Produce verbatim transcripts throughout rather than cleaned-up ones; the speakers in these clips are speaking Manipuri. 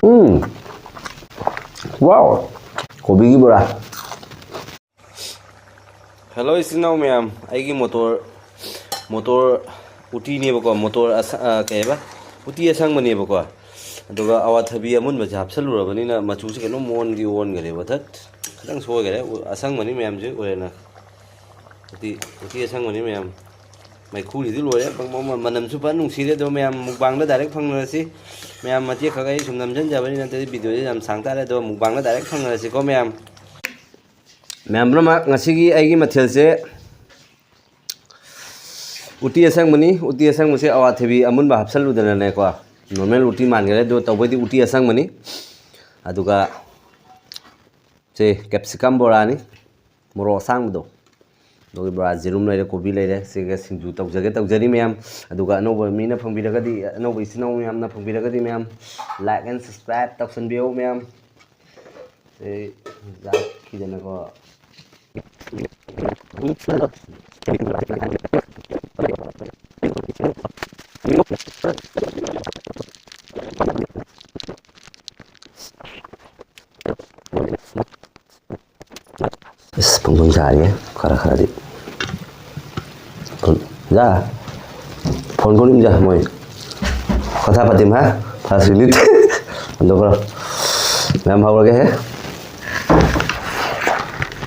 ꯎꯝ꯫ ꯋꯥꯎ꯫ ꯀꯣꯕꯤꯒꯤ ꯕꯣꯔꯥ꯫ ꯍꯜꯂꯣ ꯏꯆꯤꯟ ꯏꯅꯥꯎ ꯃꯌꯥꯝ, ꯑꯩꯒꯤ ꯃꯣꯇꯣꯔ, ꯃꯣꯇꯣꯔ ꯎꯇꯤꯅꯦꯕꯀꯣ, ꯃꯣꯇꯣꯔ ꯑꯁ-, ꯑ, ꯀꯩ ꯍꯥꯏꯕ? ꯎꯇꯤ ꯑꯁꯪꯕꯅꯦꯕꯀꯣ꯫ ꯑꯗꯨꯒ ꯑꯋꯥꯊꯕꯤ ꯑꯃꯨꯟꯕꯁꯦ ꯍꯥꯞꯆꯜꯂꯨꯔꯕꯅꯤꯅ ꯃꯆꯨꯁꯦ ꯀꯩꯅꯣꯝ ꯑꯣꯟꯗꯤ ꯑꯣꯟꯈ꯭ꯔꯦꯕ꯫ ꯊꯠ, ꯈꯤꯇꯪ ꯁꯣꯏꯈꯔꯦ꯫ ꯎ-, ꯑꯁꯪꯕꯅꯤ ꯃꯌꯥꯝꯁꯦ ꯑꯣꯏꯔꯦꯅ꯫ ꯎꯇꯤ, ꯎꯇꯤ ꯑꯁꯪꯕꯅꯤ ꯃꯌꯥꯝ꯫ ꯃꯩꯈꯨꯁꯤꯗꯤ ꯂꯣꯏꯔꯦ꯫ ꯕꯪ ꯕꯪ ꯕꯪ꯫ ꯃꯅꯝꯁꯨ ꯐꯖꯅ ꯅꯨꯡꯁꯤꯔꯦ꯫ ꯑꯗꯣ ꯃꯌꯥꯝ ꯃꯨꯛꯕꯥꯡꯗ direct ꯐꯪꯅꯔꯁꯤ꯫ ꯃꯌꯥꯝ ꯃꯇꯦꯛ ꯈꯛ ꯑꯩ ꯁꯨꯝ ꯅꯝꯖꯟꯖꯕꯅꯤ, ꯅꯠꯇ꯭ꯔꯗꯤ videoꯁꯦ ꯌꯥꯝ ꯁꯥꯡ ꯇꯥꯔꯦ꯫ ꯑꯗꯣ ꯃꯨꯛꯕꯥꯡꯗ direct ꯐꯪꯅꯔꯁꯤꯀꯣ ꯃꯌꯥꯝ꯫ ꯃꯌꯥꯝ ꯄꯨꯝꯅꯃꯛ, ꯉꯁꯤꯒꯤ ꯑꯩꯒꯤ ꯃꯊꯦꯜꯁꯦ ꯎꯇꯤ ꯑꯁꯪꯕꯅꯤ꯫ ꯎꯇꯤ ꯑꯁꯪꯕꯁꯦ ꯑꯋꯥꯊꯕꯤ ꯑꯃꯨꯟꯕ ꯍꯥꯞꯆꯜꯂꯨꯗꯅꯅꯦꯀꯣ, normal ꯎꯇꯤ ꯃꯥꯟꯈꯔꯦ꯫ ꯑꯗꯣ ꯇꯧꯕꯩꯗꯤ ꯎꯇꯤ ꯑꯁꯪꯕꯅꯤ꯫ ꯑꯗꯨꯒ ꯁꯦ capsicum ꯕꯣꯔꯥꯅꯤ, ꯃꯣꯔꯣꯛ ꯑꯁꯥꯡꯕꯗꯣ꯫ ꯑꯗꯨꯒ ꯕꯣꯔꯥ, ꯖꯤꯔꯨꯝ ꯂꯩꯔꯦ, ꯀꯣꯕꯤ ꯂꯩꯔꯦ꯫ ꯁꯤꯒ ꯁꯤꯡꯖꯨ ꯇꯧꯖꯒꯦ ꯇꯧꯖꯔꯤ ꯃꯌꯥꯝ꯫ ꯑꯗꯨꯒ ꯑꯅꯧꯕ ꯃꯤꯅ ꯐꯪꯕꯤꯔꯒꯗꯤ, ꯑꯅꯧꯕ ꯏꯆꯤꯟ ꯏꯅꯥꯎ ꯃꯌꯥꯝꯅ ꯐꯪꯕꯤꯔꯒꯗꯤ ꯃꯌꯥꯝ, like and subscribe ꯇꯧꯁꯟꯕꯤꯌꯨ ꯃꯌꯥꯝ꯫ ꯑꯩ ꯆꯥꯛꯈꯤꯗꯅꯀꯣ꯫ ꯑꯁ, ꯄꯨꯡ ꯄꯨꯡ ꯁꯥꯔꯤꯌꯦ, ꯈꯔ ꯈꯔꯗꯤ꯫ ꯐꯣꯟ, ꯌꯥ, ꯐꯣꯟ ꯀꯣꯜ ꯏꯝꯖ ꯃꯣꯏ꯫ ꯈꯣꯊꯥ ꯄꯥꯇꯤꯝ ꯍꯥ? ꯐꯥꯁ ꯃꯤꯅꯤꯠ꯫ ꯑꯗꯨꯒ ꯃꯌꯥꯝ ꯍꯧꯔꯒꯦ ꯍꯦ꯫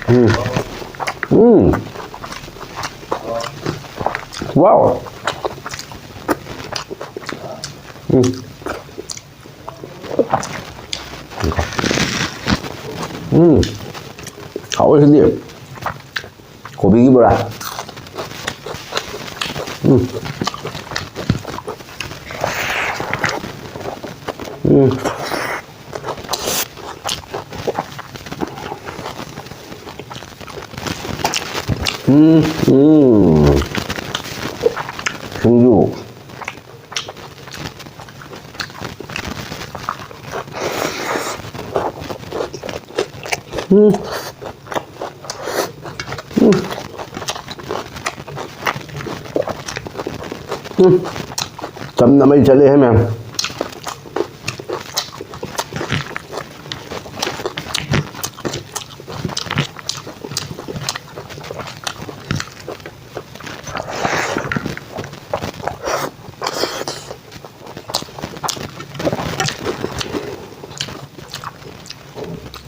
ꯎꯝ꯫ ꯎꯝ꯫ ꯋꯥꯎ꯫ ꯎꯝ꯫ ꯎꯝ꯫ ꯍꯥꯎꯋꯦ ꯁꯤꯗꯤ꯫ ꯀꯣꯕꯤꯒꯤ ꯕꯣꯔꯥ꯫ ꯎꯝ꯫ ꯎꯝ꯫ ꯎꯝ, ꯎꯝ꯫ ꯁꯤꯡꯖꯨ꯫ ꯎꯝ꯫ ꯎꯝ꯫ ꯎꯝ꯫ ꯆꯝꯅ ꯃꯩ ꯆꯠꯂꯦꯍꯦ ꯃꯌꯥꯝ꯫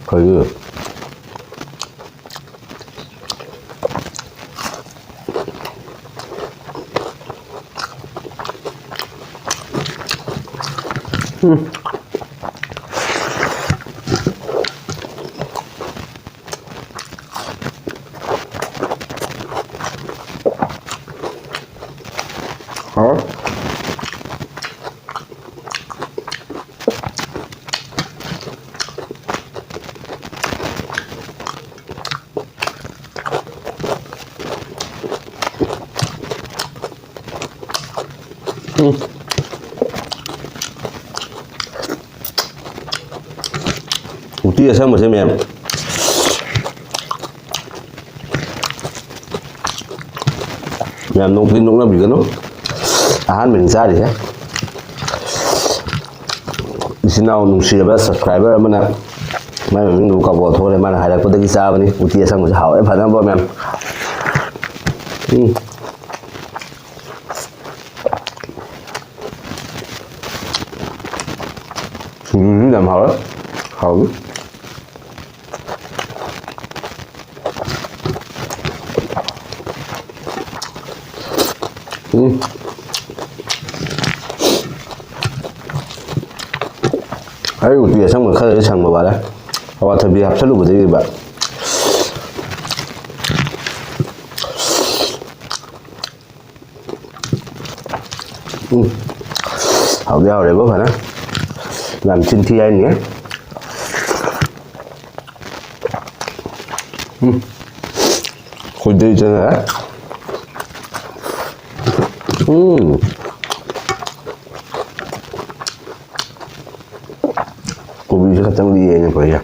ꯀꯩꯅꯣ? ꯎꯝ꯫ ꯍꯥꯎ꯫ ꯎꯝ꯫ ꯎꯇꯤ ꯑꯁꯪꯕꯁꯦ ꯃꯌꯥꯝ, ꯃꯌꯥꯝ ꯅꯣꯛꯇꯤ ꯅꯣꯛꯅꯕꯤꯒꯅꯨ꯫ ꯑꯍꯥꯟꯕꯅꯤ ꯆꯥꯔꯤꯁꯦ꯫ ꯏꯆꯤꯟ ꯏꯅꯥꯎ ꯅꯨꯡꯁꯤꯔꯕ subscriber ꯑꯃꯅ ꯃꯥꯏ ꯃꯃꯤꯡꯗꯨꯕꯨ ꯀꯕꯣꯛ ꯊꯣꯛꯈ꯭ꯔꯦ, ꯃꯥꯅ ꯍꯥꯏꯔꯛꯄꯗꯒꯤ ꯆꯥꯕꯅꯤ꯫ ꯎꯇꯤ ꯑꯁꯪꯕꯁꯦ ꯍꯥꯎꯋꯦ ꯐꯖꯅ ꯃꯌꯥꯝ꯫ ꯎꯝ꯫ ꯁꯤꯡꯖꯨꯁꯨ ꯌꯥꯝ ꯍꯥꯎꯋꯦ꯫ ꯍꯥꯎꯋꯤ꯫ ꯎꯝ꯫ ꯑꯩ ꯎꯇꯤ ꯑꯁꯪꯕ ꯈꯔꯗꯤ ꯁꯪꯕ ꯋꯥꯠꯂꯦ꯫ ꯑꯋꯥꯊꯕꯤ ꯍꯥꯞꯆꯜꯂꯨꯕꯗꯒꯤꯕ꯫ ꯎꯝ꯫ ꯍꯥꯎꯗꯤ ꯍꯥꯎꯔꯦꯕꯣ ꯐꯖꯅ꯫ ꯌꯥꯝ ꯆꯤꯟ ꯊꯤ ꯍꯥꯏꯅꯤ꯫ ꯎꯝ꯫ ꯈꯣꯏꯗꯩ ꯆꯪꯉꯦ꯫ ꯎꯝ꯫ ꯀꯣꯕꯤꯁꯦ ꯈꯛꯇꯪꯗꯤ ꯌꯦꯡꯉꯦ ꯑꯩꯈꯣꯏꯒꯤ꯫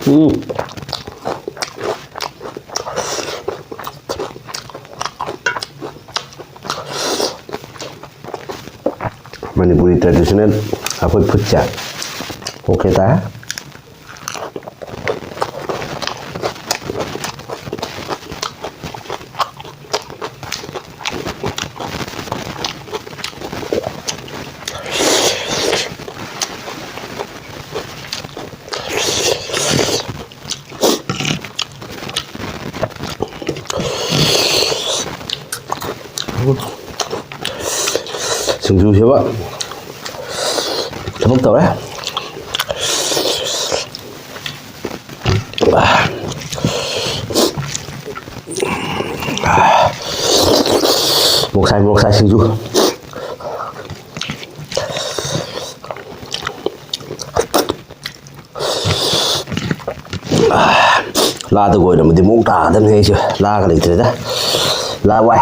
ꯎꯝ꯫ ꯃꯅꯤꯄꯨꯔꯤ traditional ꯑꯩꯈꯣꯏ foodꯁꯦ okay ꯇꯥꯏ꯫ ꯁꯤꯡꯖꯨꯁꯤꯕ ꯊꯕꯛ ꯇꯧꯔꯦ꯫ ꯃꯣꯔꯣꯛ ꯁꯥꯏ, ꯃꯣꯔꯣꯛ ꯁꯥꯏ ꯁꯤꯡꯖꯨ꯫ ꯂꯥꯗꯒ ꯑꯣꯏꯔꯝꯃꯗꯤ ꯃꯑꯣꯡ ꯇꯥꯒꯗꯕꯅꯤ꯫ ꯑꯩꯁꯨ ꯂꯥꯒ ꯂꯩꯇ꯭ꯔꯦꯗ꯫ ꯂꯥ ꯋꯥꯏ꯫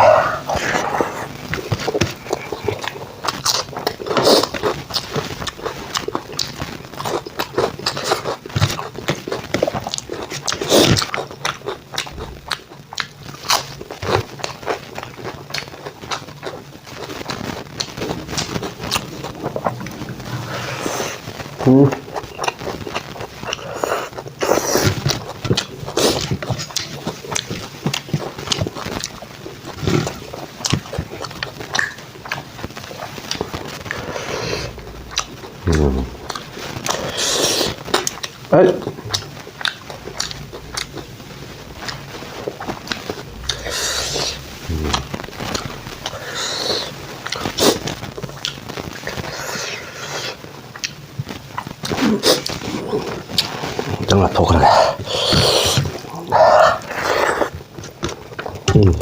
ꯎꯝ꯫ ꯎꯝ꯫ ꯑꯩ꯫ ꯈꯤꯇꯪ ꯂꯥꯞꯊꯣꯛꯈ꯭ꯔꯒꯦ꯫ ꯎꯝ꯫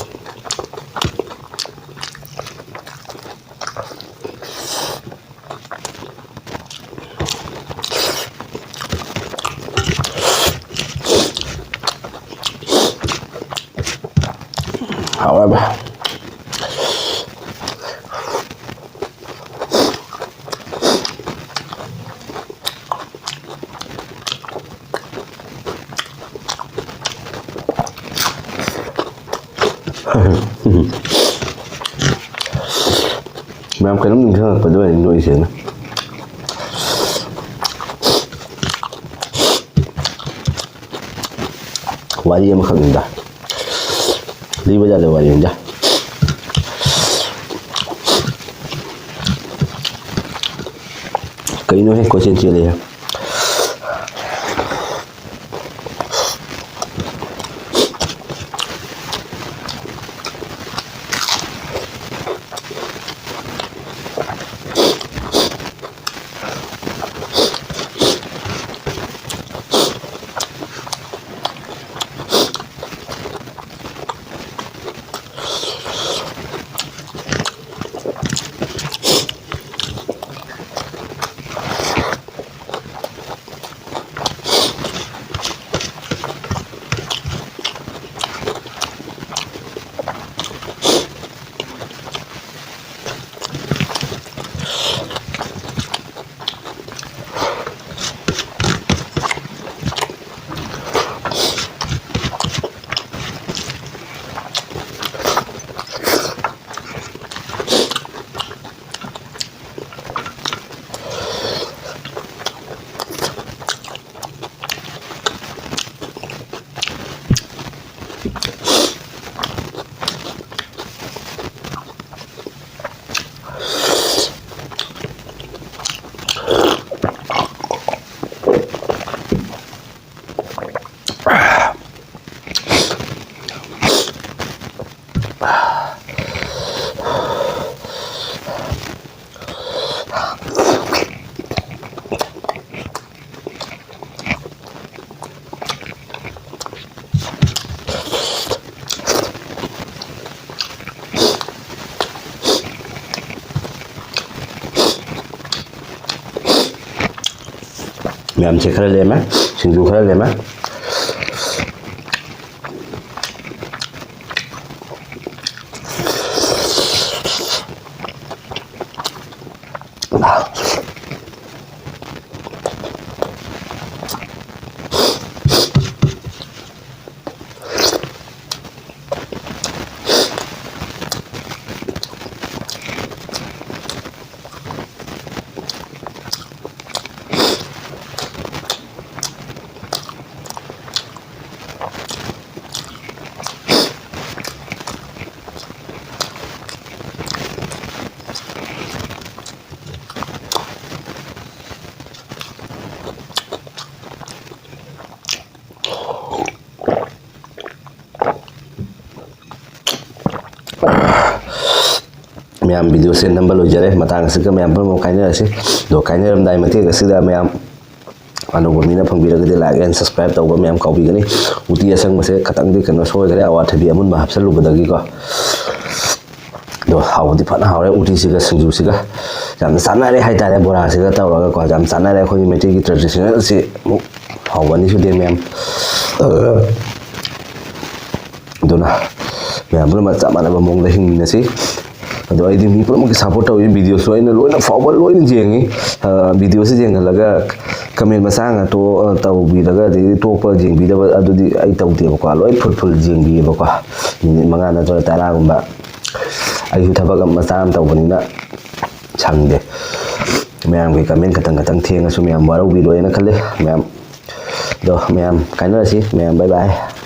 ꯍꯥꯎꯔꯕ? ꯃꯌꯥꯝ ꯀꯩꯅꯣꯝ ꯅꯤꯡꯁꯤꯡꯉꯛꯄꯗꯣ ꯑꯩ ꯅꯣꯛꯏꯁꯦꯅ꯫ ꯋꯥꯔꯤ ꯑꯃꯈꯛꯅꯤꯗ꯫ ꯂꯤꯕ ꯌꯥꯗꯕ ꯋꯥꯔꯤꯅꯤꯗ꯫ ꯀꯩꯅꯣꯍꯦ, ꯀꯣꯏꯆꯦꯟ ꯆꯦꯜꯂꯦꯍꯦ꯫ ꯃꯌꯥꯝꯁꯦ ꯈꯔ ꯂꯦꯝꯃꯦ, ꯁꯤꯡꯖꯨ ꯈꯔ ꯂꯦꯝꯃꯦ꯫ ꯃꯌꯥꯝ, ꯚꯤꯗꯤꯑꯣꯁꯦ ꯅꯝꯕ ꯂꯣꯏꯖꯔꯦ꯫ ꯃꯇꯥꯡ ꯑꯁꯤꯒ ꯃꯌꯥꯝ ꯄꯨꯝꯅꯃꯛ ꯀꯥꯏꯅꯔꯁꯤ꯫ ꯑꯗꯣ ꯀꯥꯏꯅꯔꯝꯗꯥꯏ ꯃꯇꯦꯛ ꯑꯁꯤꯗ ꯃꯌꯥꯝ ꯑꯅꯧꯕ ꯃꯤꯅ ꯐꯪꯕꯤꯔꯒꯗꯤ like and subscribe ꯇꯧꯕ ꯃꯌꯥꯝ ꯀꯥꯎꯕꯤꯒꯅꯤ꯫ ꯎꯇꯤ ꯑꯁꯪꯕꯁꯦ ꯈꯇꯪꯗꯤ ꯀꯩꯅꯣ ꯁꯣꯏꯈ꯭ꯔꯦ, ꯑꯋꯥꯊꯕꯤ ꯑꯃꯨꯟꯕ ꯍꯥꯞꯆꯜꯂꯨꯕꯗꯒꯤꯀꯣ꯫ ꯑꯗꯣ ꯍꯥꯎꯕꯗꯤ ꯐꯖꯅ ꯍꯥꯎꯔꯦ꯫ ꯎꯇꯤꯁꯤꯒ ꯁꯤꯡꯖꯨꯁꯤꯒ ꯌꯥꯝꯅ ꯆꯥꯟꯅꯔꯦ ꯍꯥꯏꯇꯥꯔꯦ, ꯕꯣꯔꯥꯁꯤꯒ ꯇꯧꯔꯒꯀꯣ ꯌꯥꯝ ꯆꯥꯟꯅꯔꯦ ꯑꯩꯈꯣꯏꯒꯤ ꯃꯩꯇꯩꯒꯤ traditionalꯁꯤ꯫ ꯑꯃꯨꯛ ꯍꯥꯎꯕ ꯑꯅꯤ ꯁꯨꯗꯦ ꯃꯌꯥꯝ꯫ ꯑꯗꯨꯅ ꯃꯌꯥꯝ ꯄꯨꯝꯅꯃꯛ ꯆꯞ ꯃꯥꯟꯅꯕ ꯃꯑꯣꯡꯗ ꯍꯤꯡꯃꯤꯟꯅꯁꯤ꯫ ꯑꯗꯣ ꯑꯩꯗꯤ ꯃꯤ ꯄꯨꯝꯅꯃꯛꯀꯤ support ꯇꯧꯏ, ꯚꯤꯗꯤꯑꯣꯁꯨ ꯑꯩꯅ ꯂꯣꯏꯅ ꯐꯥꯎꯕ ꯂꯣꯏꯅ ꯌꯦꯡꯉꯤ꯫ ꯑ, ꯚꯤꯗꯤꯑꯣꯁꯤ ꯌꯦꯡꯍꯜꯂꯒ comment ꯃꯆꯥ ꯉꯥꯛꯇ ꯇꯧꯕꯤꯔꯒ ꯑꯗꯩ ꯇꯣꯛꯄ ꯌꯦꯡꯕꯤꯗꯕ ꯑꯗꯨꯗꯤ ꯑꯩ ꯇꯧꯗꯦꯕꯀꯣ, ꯂꯣꯏ full full ꯌꯦꯡꯕꯤꯌꯦꯕꯀꯣ꯫ ꯃꯤꯅꯤꯠ ꯃꯉꯥ ꯅꯠꯇ꯭ꯔꯒ ꯇꯔꯥꯒꯨꯝꯕ꯫ ꯑꯩꯁꯨ ꯊꯕꯛ ꯃꯆꯥ ꯑꯃ ꯇꯧꯕꯅꯤꯅ ꯁꯪꯗꯦ꯫ ꯃꯌꯥꯝꯒꯤ comment ꯈꯇꯪ ꯈꯇꯪ ꯊꯦꯡꯉꯁꯨ ꯃꯌꯥꯝ ꯋꯥꯔꯧꯕꯤꯔꯣꯏꯅ ꯈꯜꯂꯤ꯫ ꯃꯌꯥꯝ ꯑꯗꯣ ꯃꯌꯥꯝ ꯀꯥꯏꯅꯔꯁꯤ ꯃꯌꯥꯝ, bye bye꯫